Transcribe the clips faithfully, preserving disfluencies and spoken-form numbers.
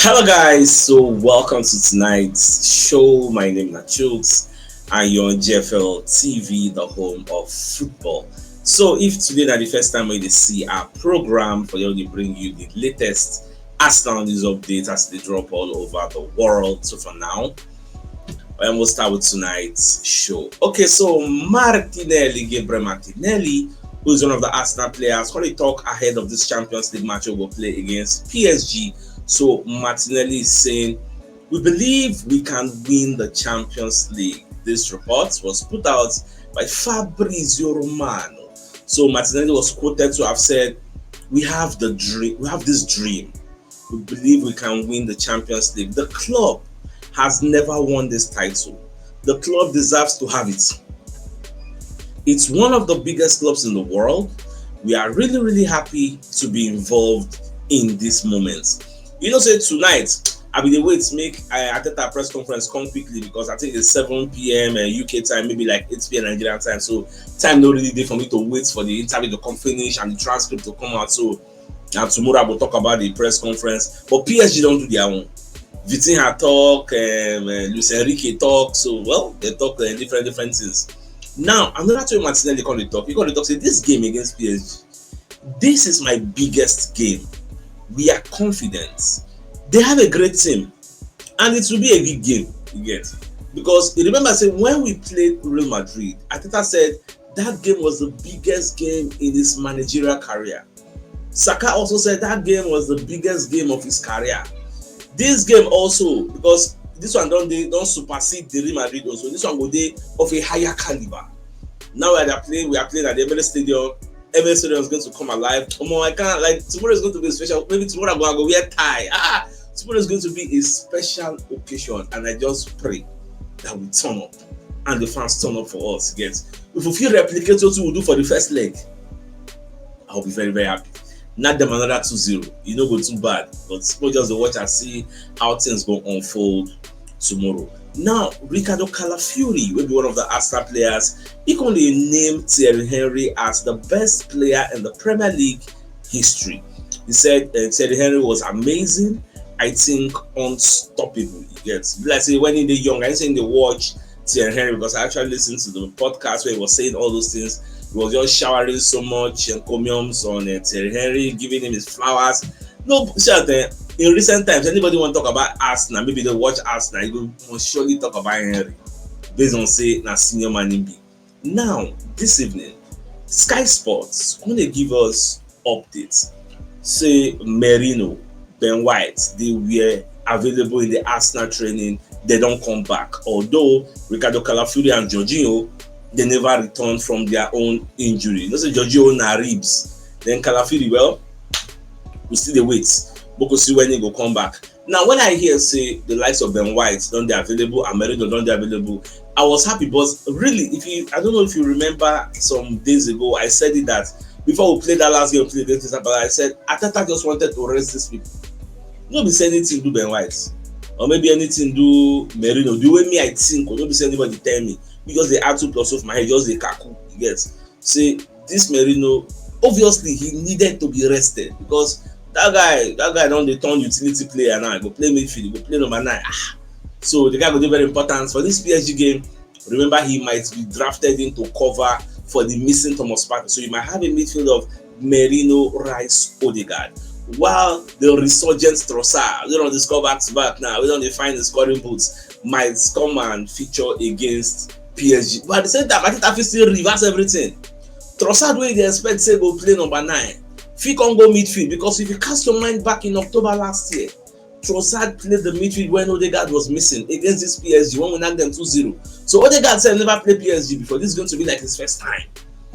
Hello, guys. So, welcome to tonight's show. My name is Chooks, and you're on G F L T V, the home of football. So, if today na the first time wey you dey see our program, for you, we bring you the latest Arsenal news updates as they drop all over the world. So, for now, and we'll start with tonight's show. Okay, so Martinelli, Gabriel Martinelli, who is one of the Arsenal players, come dey talk ahead of this Champions League match wey go play against P S G. So Martinelli is saying, "We believe we can win the Champions League." This report was put out by Fabrizio Romano. So Martinelli was quoted to have said, "We have the dream. We have this dream. We believe we can win the Champions League. The club has never won this title. The club deserves to have it. It's one of the biggest clubs in the world. We are really, really happy to be involved in this moment." You know, say tonight, I be dey wait make uh, Arteta press conference come quickly, because I think it's seven p.m. Uh, U K time, maybe like eight p.m. Nigerian time. So time no really dey for me to wait for the interview to come finish and the transcript to come out. So, and tomorrow I will talk about the press conference. But P S G don't do their own. Vitinha talk, um, uh, Luis Enrique talk. So, well, they talk uh, different, different things. Now, another thing Martinelli come dey talk. He come dey talk say, "This game against P S G, this is my biggest game. We are confident. They have a great team, and it will be a big game." You get? Because you remember, say, when we played Real Madrid, Arteta said that game was the biggest game in his managerial career. Saka also said that game was the biggest game of his career. This game also, because this one don't they don't supersede the Real Madrid also. This one go dey of a higher caliber. Now we are playing, we are playing at the Emirates Stadium. Emirates Stadium is going to come alive. Omo, I can't, like, tomorrow is going to be special. Maybe tomorrow I go, I go wear tie. Ah, tomorrow is going to be a special occasion, and I just pray that we turn up and the fans turn up for us. Yes, if we feel replicate what we do for the first leg, I'll be very, very happy. Not them another two zero. You know, go too bad. But we'll just watch and see how things go unfold tomorrow. Now, Ricardo Calafiori will be one of the Arsenal players. He can name Thierry Henry as the best player in the Premier League history. He said uh, Thierry Henry was amazing. I think unstoppable. You get? Like say when he dey young, I say in the watch Thierry Henry, because I actually listened to the podcast where he was saying all those things. He was just showering so much encomiums on uh, Thierry Henry, giving him his flowers. No, sure, uh, in recent times, anybody want to talk about Arsenal, maybe they watch Arsenal, you must surely talk about Henry, based on say na senior man he be. Now, this evening, Sky Sports only give us updates. Say Merino, Ben White, they were available in the Arsenal training. They don't come back. Although Ricardo Calafiori and Jorginho, they never returned from their own injury. You know, say Jorginho na ribs. Then Calafiori, well, we still dey wait. We go see when he go come back. Now, when I hear say the likes of Ben White don't they available and Merino don't they available, I was happy. But really, if you, I don't know if you remember some days ago, I said it that before we played that last game, we played against Crystal Palace, I said Arteta just wanted to rest these people. No be say anything do Ben White, or maybe anything do Merino. The way me I think, or no be say anybody tell me. Because they add two plus two for my head, just the kaku. You get? Say this Merino, obviously he needed to be rested, because that guy, that guy don't dey turn utility player now. Go play midfield, go play number nine. Ah. So the guy go be very important for this P S G game. Remember, he might be drafted in to cover for the missing Thomas Partey. So you might have a midfield of Merino, Rice, Odegaard, while the resurgent Trossard, we don't discover back to back now. We don't define the scoring boots, might come and feature against P S G. But at the same time, I think I feel still reverse everything. Trossard, wey dey expect say go play number nine, fit come go midfield, because if you cast your mind back in October last year, Trossard played the midfield when Odegaard was missing against this P S G when we knocked them two zero. So Odegaard said never played P S G before. This is going to be like his first time.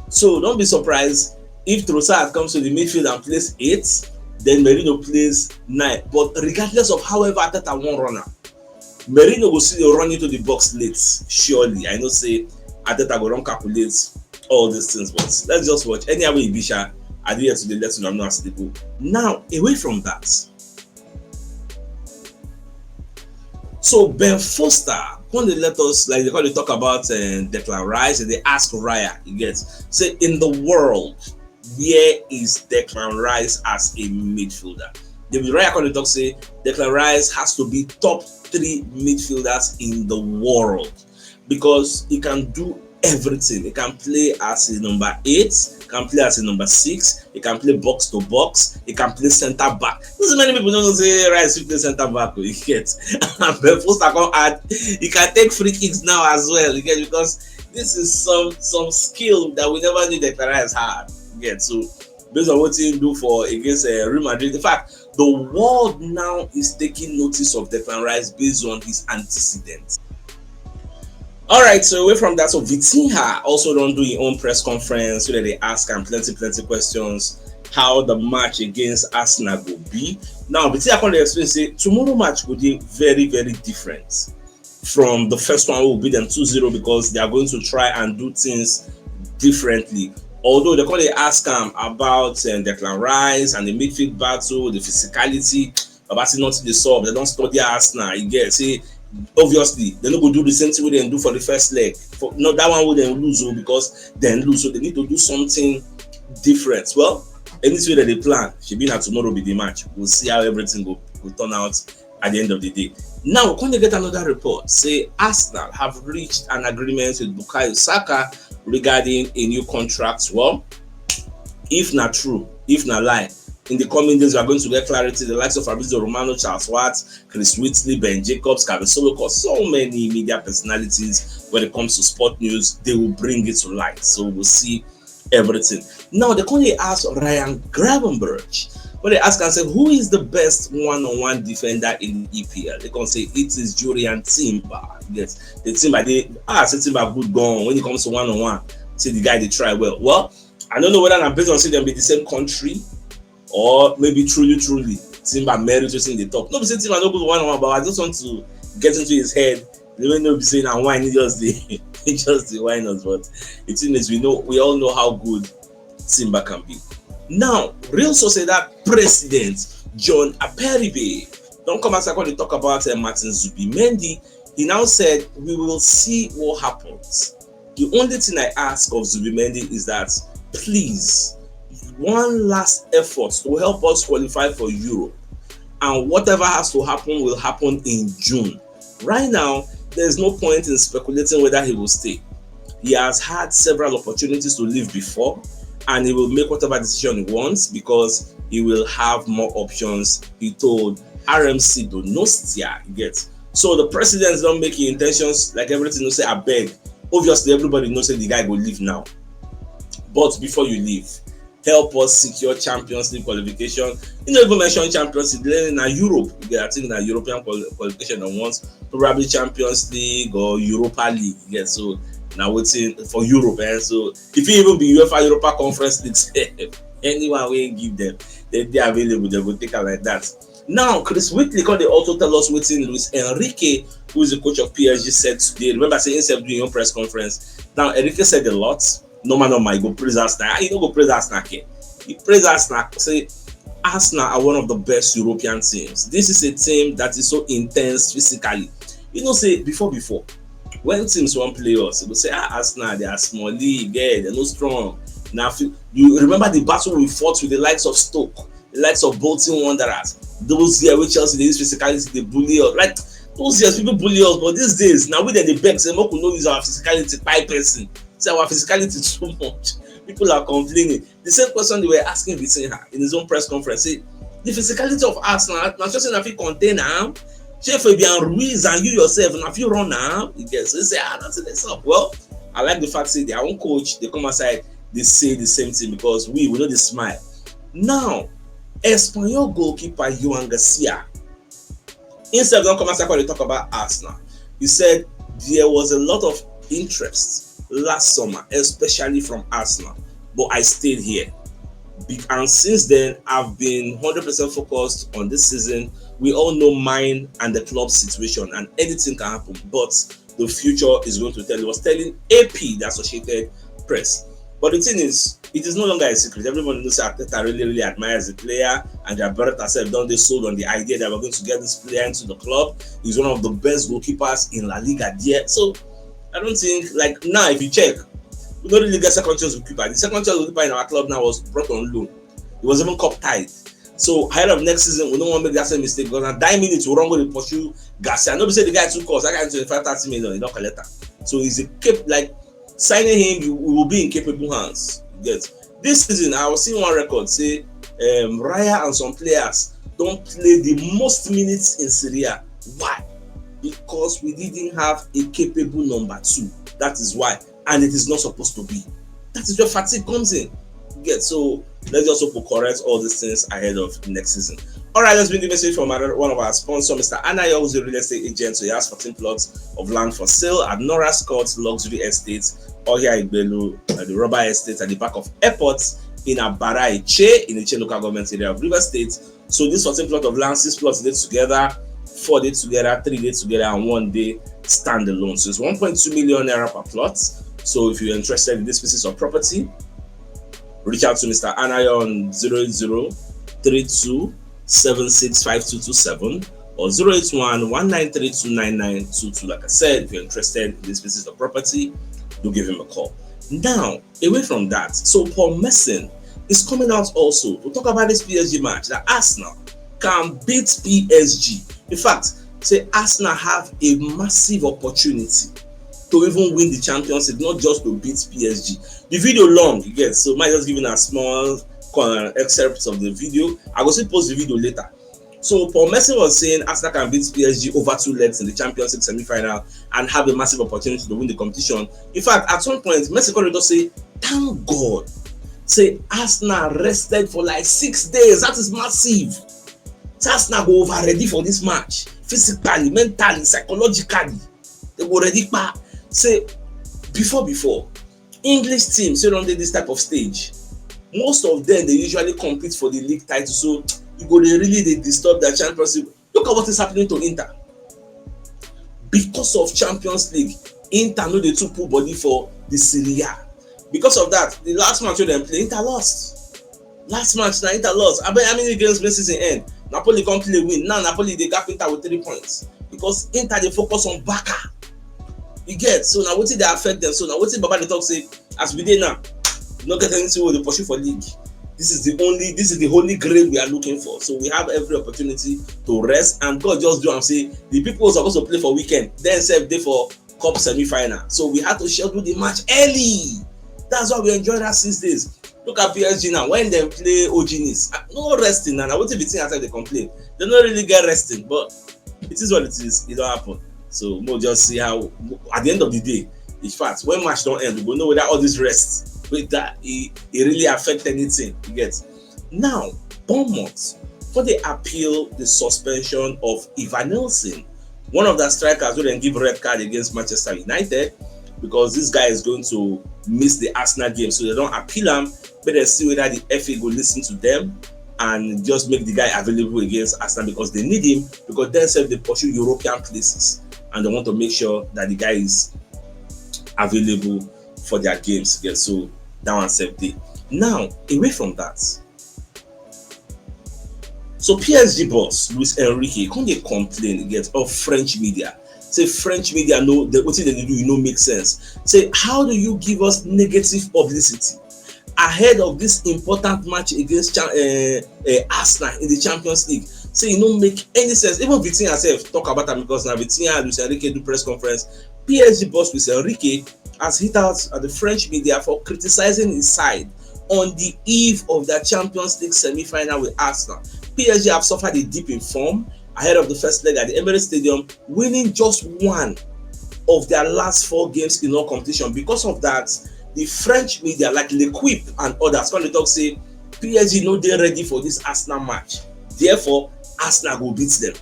So don't be surprised if Trossard comes to the midfield and plays eight, then Merino plays nine. But regardless of however Arteta won't run am, Merino go still run into the box late. Surely, I know say Arteta go run calculate all these things, but let's just watch. Anyhow e be sha, I dey here to dey let una know as e dey go. Now, away from that, so Ben Foster come dey let us, like, they come dey talk about uh, Declan Rice, and they ask Raya, you get, say, in the world, where is Declan Rice as a midfielder? David Raya come dey talk say Declan Rice has to be top three midfielders in the world because he can do everything. He can play as a number eight, can play as a number six, he can play box to box, he can play center back. This is many people don't know say Rice fit play center back, you get. And Ben Foster come add, he can take free kicks now as well, you get, because this is some some skill that we never knew Declan Rice had. You get, so based on what he do for against uh, Real Madrid, in fact, the world now is taking notice of Declan Rice based on his antecedents. All right, so away from that, so Vitinha also don't do his own press conference where they ask him plenty, plenty questions how the match against Arsenal will be. Now, Vitinha come dey explain say tomorrow match will be very, very different from the first one will be them two zero because they are going to try and do things differently. Although they come dey ask him about um, Declan Rice and the midfield battle, the physicality, Baba say nothing dey solve. They don't study Arsenal. You get say obviously they no go do the same thing wey dem do for the first leg. For no that one wey dem lose o because dem lose, so they need to do something different. Well, anything wey dem dey plan, shebi na tomorrow be the match. We'll see how everything go go turn out at the end of the day. Now we come dey get another report say Arsenal have reached an agreement with Bukayo Saka regarding a new contract. Well, if na true, if na lie, in the coming days we are going to get clarity. The likes of Fabrizio Romano, Charles Watts, Chris Whitley, Ben Jacobs, Kevin Solokor, so many media personalities when it comes to sport news, they will bring it to light. So we'll see everything. Now they come dey ask Ryan Gravenberch. When they ask and say who is the best one-on-one defender in the E P L, they come say it is Jurrien Timber. Yes, the Timber they ah say Timber good gun when it comes to one-on-one. Say the guy dey try well. Well, I don't know whether na based on say dem be the same country or maybe truly truly Timber merit wetin dey talk. No be say Timber no good one-on-one, but I just want to get into his head. They may not be saying and wine he just dey he just dey wine us, but the thing is we know we all know how good Timber can be. Now, Real Sociedad president John Aperibe don't come outside when they talk about uh, Martin Zubimendi. He now said, "We will see what happens. The only thing I ask of Zubimendi is that please, one last effort to help us qualify for Europe, and whatever has to happen will happen in June. Right now, there's no point in speculating whether he will stay. He has had several opportunities to leave before, and he will make whatever decision he wants because he will have more options," he told R M C Donostia. Get so the president don't make his intentions like everything. You say I beg. Obviously, everybody knows that the guy will leave now. But before you leave, help us secure Champions League qualification. You know, even mention Champions League, then na Europe. You get, I think na European quali- qualification on once, probably Champions League or Europa League. Yeah, so now waiting for Europe. Eh? So if you even be UEFA Europa Conference League, anyone we give them, they they available. They go take it like that. Now, Chris Whitley come dey also tell us wetin Luis Enrique, who is the coach of P S G, said today. Remember, say himself doing your press conference. Now, Enrique said a lot. No man, no man, he go praise Arsenal. Ah, he no go praise Arsenal here. He praise Arsenal. Say Arsenal are one of the best European teams. This is a team that is so intense physically. You know, say before before, when teams wan play us, they go say, "Ah, Arsenal, they are small league, eh, they're no strong." Now, if you, you remember the battle we fought with the likes of Stoke, the likes of Bolton Wanderers. Those years wey Chelsea dey use physicality dey bully us. Like those years, people bully us, but these days, now we dey dey beg say make we no use our physicality kpai person. Say our physicality too much. People are complaining. The same question they were asking Vitinha in his own press conference. Say the physicality of Arsenal, na just na fit contain am. Shey Fabian Ruiz and you yourself na fit run am? He get so he say ah nothing dey sup. Well, I like the fact say their own coach dey come outside dey say the same thing because we we no dey smile. Now, Espanyol goalkeeper Joan Garcia himself don come outside come dey talk about Arsenal. He said there was a lot of interest last summer, especially from Arsenal, but I stayed here. Be- And since then, I've been hundred percent focused on this season. We all know mine and the club situation, and anything can happen. But the future is going to tell. He was telling A P, the Associated Press. But the thing is, it is no longer a secret. Everybody knows that Arteta really, really admires the player, and Arteta herself don dey sold on the idea that we're going to get this player into the club. He's one of the best goalkeepers in La Liga there. So I don't think, like, now if you check, we don't really get second choice goalkeeper. The second choice goalkeeper in our club now was brought on loan. He was even cup tied. So ahead of next season, we don't want to make that same mistake because at nine minutes, we don't go to pursue Garcia. No, be say the guy took us, that guy twenty-five, thirty million, you don't collect that. So he's a cap like signing him, you will be in capable hands. You get this season, I was seeing one record say um, Raya and some players don't play the most minutes in Serie A. Why? Because we didn't have a capable number two. That is why, and it is not supposed to be. That is where fatigue comes in. Get so let's just hope we correct all these things ahead of next season. All right, let's bring the message from another, one of our sponsors, Mister Anayo, who's a real estate agent. So he has fourteen plots of land for sale at Nora Scott Luxury Estate, Ohia Igbelu, at the Rubber Estate at the back of airport in Abara Iche, in Iche local government area of River State. So this fourteen plot of land, six plots dey together, four dey together, three dey together, and one dey standalone. So it's one point two million naira per plot. So if you're interested in this pieces of property, reach out to Mister Anayo on zero eight zero three two seven six five two two seven or zero eight one one nine three two nine nine two two. Like I said, if you're interested in this pieces of property, do give him a call. Now, away from that, so Paul Merson is coming out also to talk about this P S G match, that Arsenal can beat P S G. In fact, say Arsenal have a massive opportunity to even win the Champions League, not just to beat P S G. The video long, you get, so might just give you a small uh, excerpt of the video. I will still post the video later. So Paul Merson was saying Arsenal can beat P S G over two legs in the Champions League semi-final and have a massive opportunity to win the competition. In fact, at some point, Merson called it to say, "Thank God." Say Arsenal rested for like six days. That is massive. Say Arsenal go over ready for this match, physically, mentally, psychologically. They go ready. Pa. Say before before English teams wey don dey this type of stage, most of them dey usually compete for the league title, so e go dey really dey disturb their Champions League. Look at what is happening to Inter. Because of Champions League, Inter no dey too put body for the Serie A. Because of that, the last match wey dem play, Inter lost. Last match na Inter lost. Abeg, how many games make season end? Napoli come play win. Now Napoli dey gap Inter with three points because Inter dey focus on Barca. You get, so na wetin dey affect them. So na wetin Baba dey talk say as we dey now, no get anything wey dey pursue for league. This is the only, this is the holy grail we are looking for. So we have every opportunity to rest, and God just do am say the people who suppose to play for weekend, dem sef dey for cup semi-final. So we had to schedule the match early. That's why we enjoy that six days. Look at P S G now. When dem play O G Nice, ah, no resting now. Na wetin Vitinha sef dey complain. They no really get resting, but it is what it is. It don happen. So we'll just see how, at the end of the day, in fact, when match don end, we go know whether all this rest, whether e e really affect anything. You get? Now, Bournemouth, for they appeal the suspension of Evanilson, one of the strikers who then give red card against Manchester United, because this guy is going to miss the Arsenal game. So they don't appeal him, but they see whether the F A go listen to them and just make the guy available against Arsenal because they need him, because they sef dey pursue European places and they want to make sure that the guy is available for their games. Yeah, so that one sef dey. Now, away from that, so P S G boss Luis Enrique come dey complain against all French media. Say French media no, the wetin dem dey do, e no make sense. Say, how do you give us negative publicity ahead of this important match against Cha- uh, uh, Arsenal in the Champions League? Say e no make any sense. Even Vitinha sef talk about am because na Vitinha and Luis Enrique do press conference. P S G boss Luis Enrique has hit out at the French media for criticizing his side on the eve of their Champions League semi-final with Arsenal. P S G have suffered a dip in form ahead of the first leg at the Emirates Stadium, winning just one of their last four games in all competition. Because of that, the French media like L'Equipe and others come dey talk say P S G no dey ready for this Arsenal match. Therefore, Arsenal go beat them.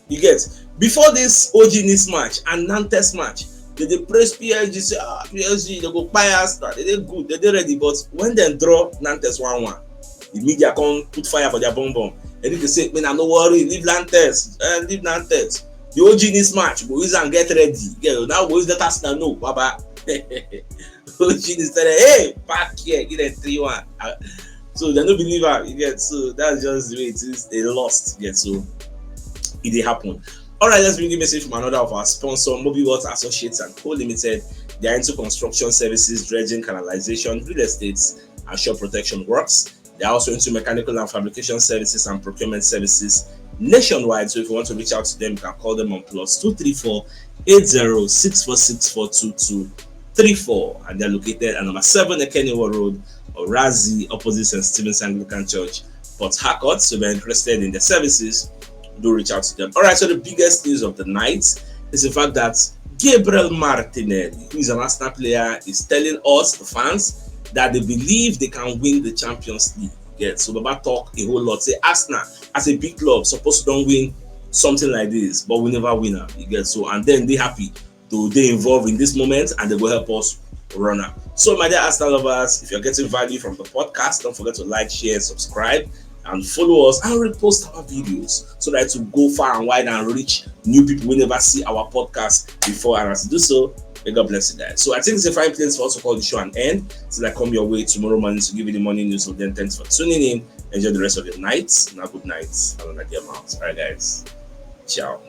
You get? Before this O G Nice match and Nantes match, they dey praise P S G, say, "Ah, P S G, they go buy Arsenal, they dey good, they dey ready." But when dem draw Nantes one one, the media come put fire for their bum bum. And if they say, "Man, I no worry, leave Nantes, eh, leave Nantes." The O G Nice match, go use and get ready. Yeah, now go use that Arsenal, no, Baba. O G Nice tell them, "Hey, back here, give them three one." Uh, so they no believe am, you get. So that's just the way it is. They lost, you get. So it dey happen. All right, let's bring a message from another of our sponsor, Mobile World Associates and Co Limited. They are into construction services, dredging, canalization, real estate, and shore protection works. They are also into mechanical and fabrication services and procurement services nationwide. So if you want to reach out to them, you can call them on plus two three four eight zero six four six four two two three four. And they're located at number seven Ekeniwa Road, Orazi, opposite Saint Stephen's Anglican Church, Port Harcourt. So if you're interested in their services, do reach out to them. All right, so the biggest news of the night is the fact that Gabriel Martinelli, who is an Arsenal player, is telling us, the fans, that they believe they can win the Champions League. Yeah, so Baba talk a whole lot. Say Arsenal, as a big club, supposed to don't win something like this, but we never win am. You get so, and then they happy to they involved in this moment, and they will help us run up. So, my dear Arsenal lovers, if you're getting value from the podcast, don't forget to like, share, subscribe, and follow us and repost our videos so that it will go far and wide and reach new people who never see our podcast before. And as you do so, may God bless you guys. So I think it's a fine place for us to call the show an end. So I come your way tomorrow morning to give you the morning news. So then, thanks for tuning in. Enjoy the rest of your night. Now, good night. Have a nice day, out. All right, guys. Ciao.